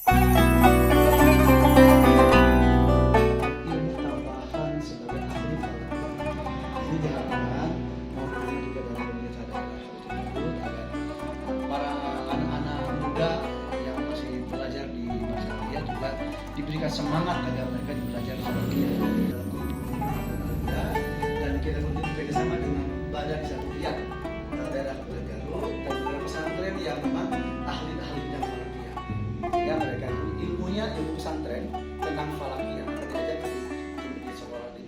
Ilmu tambahan sebagai ahli falakiyah. Ini diharapkan mohon dukungan juga dari pemerintah daerah Kabupaten Garut agar para anak-anak muda yang masih belajar di masa kuliah juga diberikan semangat agar mereka belajar falakiyah dalam kurikulum aliyah, dan kita bekerjasama dengan Badan Hisab daerah Kabupaten Garut dan beberapa pesantren yang memang ahli-ahli bidang falakiyah. Sehingga mereka itu ilmunya ilmu pesantren tentang falakiyah. Mereka diajarkan di sekolah, di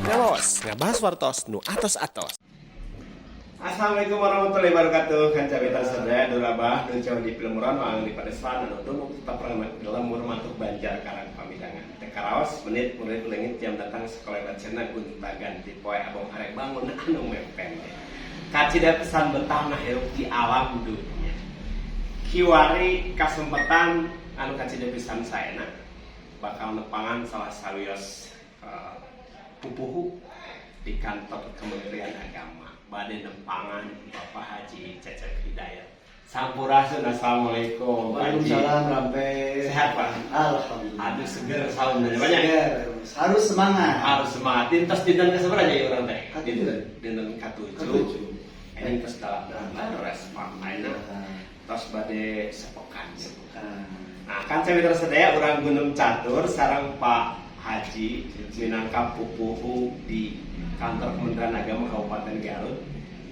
Ngawas, ngabahas wartos nu atos-atos. Assalamualaikum warahmatullahi wabarakatuh. Kanca mitra sadaya, durabah nu jauh di pilemuran, maang di padesan, anu dumuk tetap lembur mantuk Banjar Karang Pamidangan. Teu karaos menit murid leungit jam datang sekolah bacana gunta ganti poe abong hare bangun anu mempen. Kacida pisan betah hirup di alam dunia. Kiwari kasempatan anu kacida pisan saena bakal nepangan salah sawios pupuhu di kantor Kementerian Agama, bade nempangan Bapak Haji Cecep Hidayat. Sampurasun, assalamualaikum, Pak Haji. Waalaikumsalam, Rampe. Sehat, Pak? Alhamdulillah. Aduh, seger salam banyak. Seger. Harus semangat. Harus semangat. Dinten dinten kasabaraha ya urang teh? Katujuh. Dinten dinten katujuh. Katujuh. Ini tos dalapan res ayeuna tos bade sepekan. Sepekan. Nah, kan saya mitra sadaya, urang Gunung Catur sareng Pak Haji minangka pupuhu di kantor Kementerian Agama Kabupaten Garut.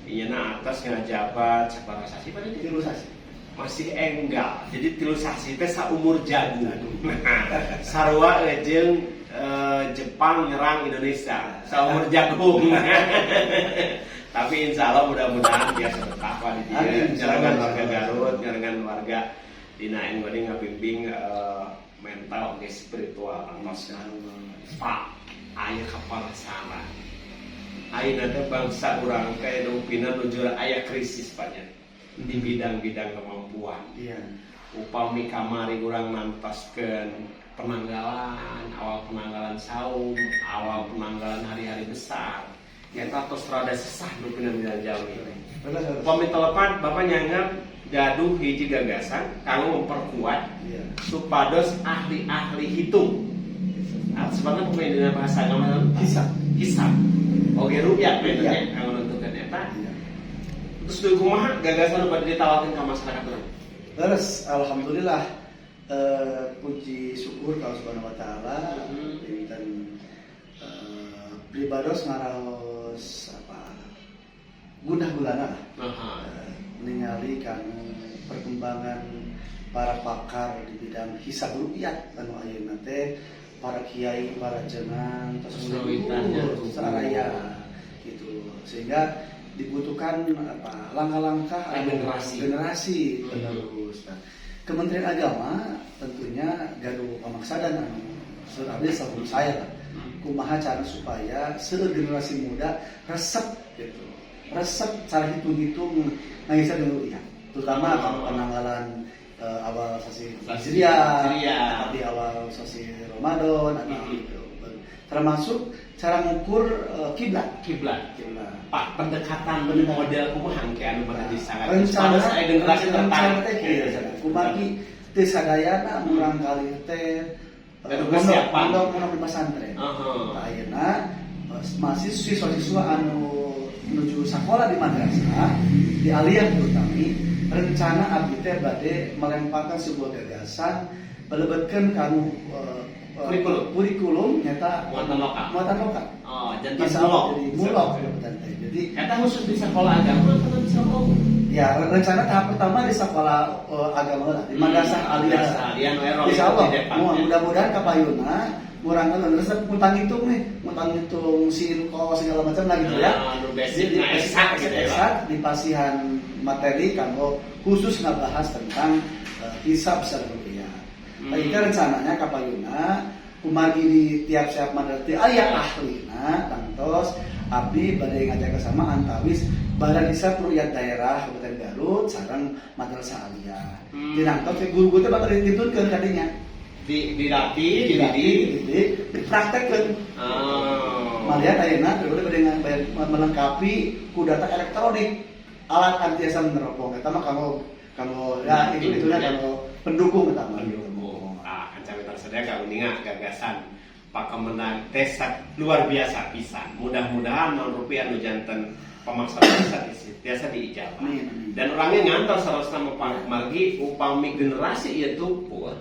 Iya, na atos ngajabat sabaraha sasi pada di 3 sasi. Masih enggal. Jadi 3 sasi teh saumur jagung. Nah, sarua jeung Jepang nyerang Indonesia saumur jagung. Tapi insya Allah mudah-mudahan biasa betah di dieu. Amin. Nyarengan warga Garut, nyarengan warga dina bade ngabimbing mental oge spiritual antos. Pak, aya kapanasaran. Ayeuna teh bangsa urang teh rupina nuju aya krisis banyak di bidang-bidang kemampuan. Upami kamari urang nantoskeun penanggalan, awal penanggalan saum, awal penanggalan hari-hari besar. Eta tos rada sesah rupina bidang jalmi. Betul. Upami telepan Bapak nyanggap gaduh hiji gagasan kanggo memperkuat supados ahli-ahli hitung. Nah, sebabnya pemain dina bahasa agama Hisab. Hisab. Oke, rupiah Iya. ya kanggo nentukeun eta. Iya. Terus deui kumaha gagasan nu bade ditawarkeun ka masyarakat urang? Terus alhamdulillah, puji syukur ka Allah Subhanahu wa taala dinten pribados ngaraos apa gundah gulana lah. Ningali kanu perkembangan para pakar di bidang hisab rukyat anu ayeuna teh para kiai, para jenang terus Kesulitannya. Saraya gitu, sehingga dibutuhkan apa langkah-langkah anu Regenerasi. Generasi penerus. Nah, Kementerian Agama tentunya gaduh pamaksadan anu abdi sebelum saya lah, kumaha cara supaya seueur generasi muda resep gitu, resep cara hitung-hitung ngahisab jeung rukyat, terutama kalau penanggalan awal sasi Sasi Hijriah, Hijriah. atau di awal sasi Ramadan atau gitu, termasuk cara ngukur kiblat. Kiblat. Kiblat. Pak, pendekatan model kumaha engke anu bade disangat? Rencana Supados aya generasi rencana tertarik. Teh kieu rencana. Kumargi teu sadayana murangkalih teh Gaduh mondok kesiapan. Mondok mondok di pesantren. Nah, ayeuna masih siswa-siswa anu menuju sekolah di madrasah di aliyah terutami, rencana abdi teh bade melemparkan sebuah gagasan melebetkeun kanu Kurikulum. Kurikulum nyata Muatan lokal. Muatan lokal. Oh, janten Bisa mulok. jadi mulok sebutan teh. Jadi Eta khusus di sekolah agama atau di sekolah umum? Ya, rencana tahap pertama di sekolah agama lah, di madrasah aliyah. Madrasah aliyah nu erong Insya Allah, di Depang, ya. Mudah-mudahan kapayuna murangkalih resep ngutang hitung nih, ngutang hitung sin kos segala macam lah gitu ya. Ah, nu basic, Jadi nah, eksak gitu ya. Eksak di pasihan materi kanggo khusus ngabahas tentang hisab secara rupiah. Nah, itu rencananya kapayuna. Kumargi di tiap siap madrasah teh aya ahlina, tangtos abdi bade ngajak sama antawis Badan Hisab Rukyat Daerah Kabupaten Garut sareng Madrasah Aliyah. Dinangtos teh guru-guru teh bakal dituntunkeun kadinya. Dilatih, dilatih, dididik. Dididik, dipraktekkeun. Malihat ayeuna teh bade melengkapi ku data elektronik alat anti tiasa meneropong. Eta mah kanggo kanggo ya itu itunya kanggo pendukung eta mah. Pendukung. Ah, kanca mitra sadaya, kauninga gagasan Pak Kemenag teh luar biasa pisan. Mudah-mudahan non rupiah nu janten pamaksa tiasa diijabah. Amin, amin. Dan orangnya ngantos sarosna mah, margi upami generasi ieu tumpul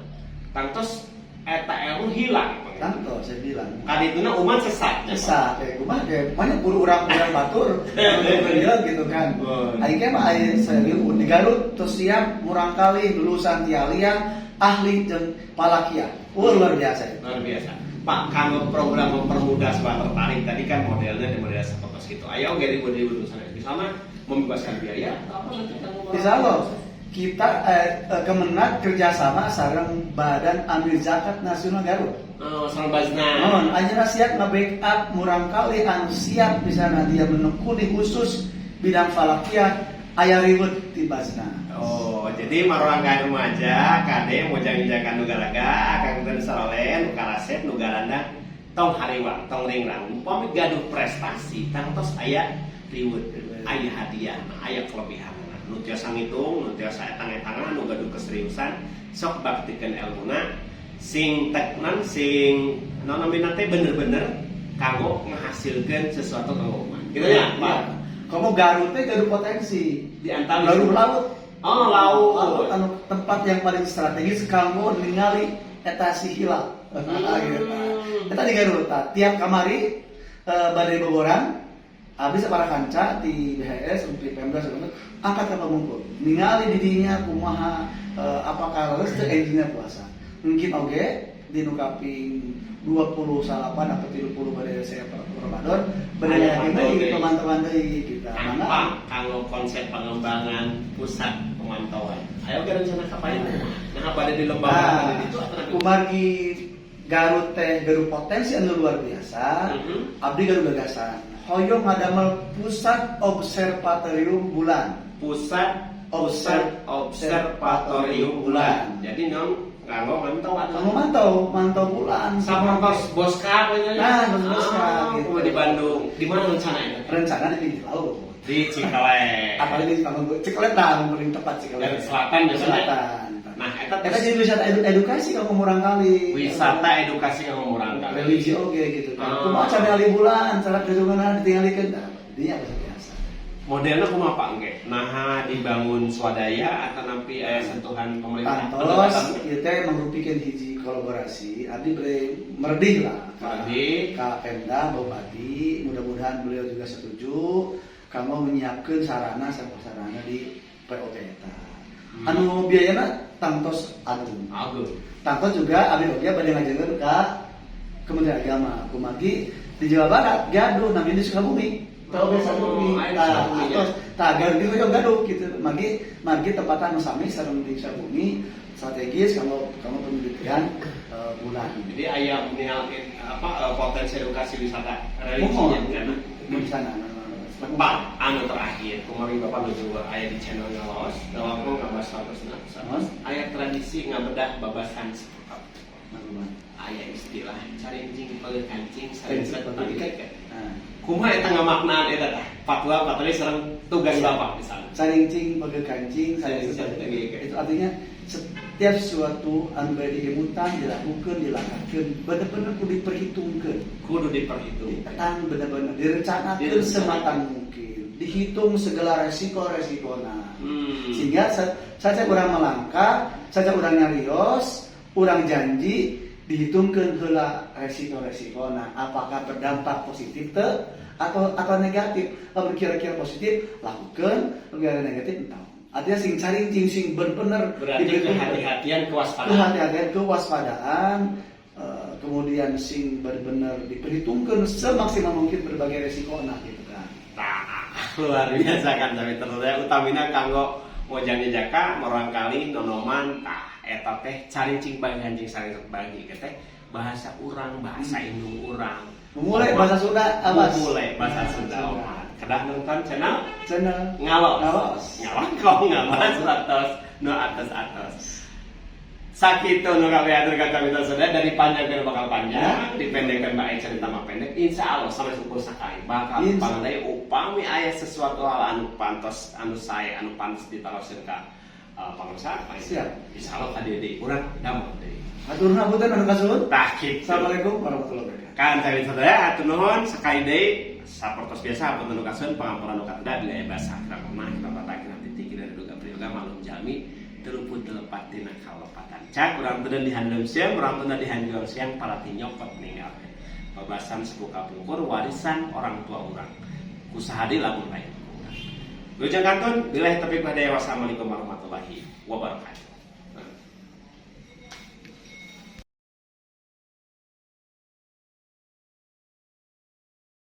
tangtos eta ilmu hilang. Tangtos saya bilang. Kadituna umat sesat. Sesat kayak kumaha, kayak banyak guru urang-urang batur anu gitu kan. Aing ge mah aya saya di Garut terus siap murangkalih lulusan ti Aliyah ahli jeung falakiyah. Wah, luar biasa itu. Luar biasa. Pak, kalau program mempermudah supaya tertarik tadi kan modelnya di model seperti itu. Ayo oke ribu-ribu sana. Misalnya membebaskan biaya atau apa nanti kamu? Insya Allah kita Kemenag kerjasama sareng Badan Amil Zakat Nasional Garut. Oh, sareng Bazna. Non, ayeuna siap nge-backup murangkalih anu siap bisa dia menekuni khusus bidang falakiyah, aya reward di Bazna. Oh, jadi marorang ka aja, kade mojang jakan nu garaga, kang teu sarole, nu karasep, nu garanda, tong hariwang, tong ringrang. Upami gaduh prestasi, tangtos aya reward, aya hadiah, aya kelebihan. Nu tiasa ngitung, nu tiasa etang-etangan, nu gaduh keseriusan, sok baktikeun elmuna, sing teknan, sing non namina teh bener-bener kanggo ngahasilkeun sesuatu kanggo umat. Gitu ya, Pak? Kamu Garut teh gaduh potensi. Di antara Garut laut. Oh, laut. Laut anu tempat yang paling strategis kanggo ningali eta si hilal. Gitu. Eta di Garut tah. Tiap kamari badai boboran habis para kanca di BHS untuk Pemda segala angkat ke Pamungkul. Ningali di dinya kumaha, apakah leres teu enjingna puasa. Mungkin oge di nu kaping 28 atau 30 badai saya Ramadan badai Aya lagi pantau deui deui. Pemantauan deui kita. Mana Pak, kalau konsep pengembangan pusat pemantauan, ayo ke rencana kapan? Nah, pada di lembaga Nah, itu atau nanti? Kumargi Garut teh gaduh potensi anu luar biasa, abdi gaduh gagasan. Hoyong ngadamel pusat observatorium bulan. Pusat observatorium bulan. Jadi non nganggo mantau atau Kamu mantau, mantau bulan. Sapertos Bosscha pokoknya. Nah, Bosscha, gitu. Di Bandung. Di mana rencananya? Rencana di pinggir laut. Di Cikelet. Apalagi di Panggung Cikelet lah, paling tepat Cikelet. Garut Selatan biasanya. Selatan. Nah, eta Eta jadi wisata edukasi kalau murangkalih. Wisata edukasi kanggo murangkalih. Religi oge gitu kan. Ah. Kumaha cara ningali bulan, cara perhitungan ditinggalikeun. Nah, dinya bahasa biasa. Modelnya kumaha, Pak, engke? Naha dibangun swadaya atau nampi aya sentuhan pemerintah? Tangtos Pendekatan? ieu teh mangrupikeun hiji kolaborasi, abdi bade meredih lah ka, Meredih. ka Pemda Bupati, mudah-mudahan beliau juga setuju kanggo menyiapkan sarana sarana di POT eta. Anu biayana tangtos agung. Agung. Tangtos juga abdi oge bade ngajengeun ka Kementerian Agama. Kumargi di Jawa Barat gaduh namanya di Sukabumi. POB Sukabumi. Oh, aya Tah, Sukabumi, ya. atos tah Garut juga gaduh gitu. Margi margi tempatan nu sami sareng di Sukabumi strategis kanggo kanggo penelitian bulan. Jadi aya minimal apa potensi edukasi wisata religi Mohon nya. di sana. Pak, anu terakhir, kemarin Bapak nuju aya di channel Ngalos, ngawangkong ngabas satusna. Mas? Aya tradisi ngabedah babasan seperti aya istilah carincing peuleuh kancing, saringset Pegel iket. iket. Nah, Kumaha eta ngamaknaan eta tah? Fatwa patali sareng tugas Bapak di sana. Carincing pegel kancing, Saringset pegel iket. itu artinya setiap sesuatu anu bade diemutan, dilakukan, dilangkahkeun, bener-bener kudu diperhitungkeun. Kudu diperhitungkan. Tang bener-bener direncanakeun Direncanakan. sematang mungkin, dihitung segala resiko-resikona. Sehingga saja urang melangkah, saja urang nyarios, urang janji, dihitungkeun heula resiko-resikona, apakah berdampak positif teu atau negatif. Lamun kira-kira positif lakukan, lamun kira-kira negatif entah. Artinya sing carincing sing bener-bener Berarti diperhitungkeun. kehati-hatian, kewaspadaan. Kehati-hatian, kewaspadaan, kemudian sing bener-bener diperhitungkan semaksimal mungkin berbagai resiko nah gitu kan. Tah, luar biasa kan, tapi terus utamina kanggo mojang jaka murangkalih nonoman tah eta teh carincing bagi kancing saring bagi teh. Bahasa urang, bahasa indung urang. Memulai bahasa Sunda, Abbas. Mulai bahasa Sunda omat. Kedah nonton channel Channel Ngalos. Ngalos. Ngalangkong ngabahas atos nu atos-atos. Sakitu nu kawiatur kanca sadaya, dari panjang ke bakal panjang, dipendekkan bae cerita mah pendek. Insya Allah sampai ukur sakali bakal pangdai upami aya sesuatu hal anu pantos, anu sae, anu pantos ditaroskeun ka pangarsa. Siap. Insya Allah ka dieu deui urang damel deui. Hatur nuhun anu kasuhun. Tah kitu. Assalamualaikum warahmatullahi wabarakatuh. Kan saya sadaya hatur nuhun sekali deui, sapertos biasa hapunten nu kasuhun, pangampura nu katuda, bila aya basa kirang lemah, kirang patah, kirang titik, kirang duga priyoga, malum jalmi teruput telepat tina kalepatan. Cak urang teu dihandem siang, urang teu dihanjuang siang, parati nyokot ninggal. Babasan sepuh kapungkur, warisan orang tua urang. Kusaha deui lamun lain ku urang. Wilujeng kantun, billahi taufiq wal hidayah, wassalamualaikum warahmatullahi wabarakatuh.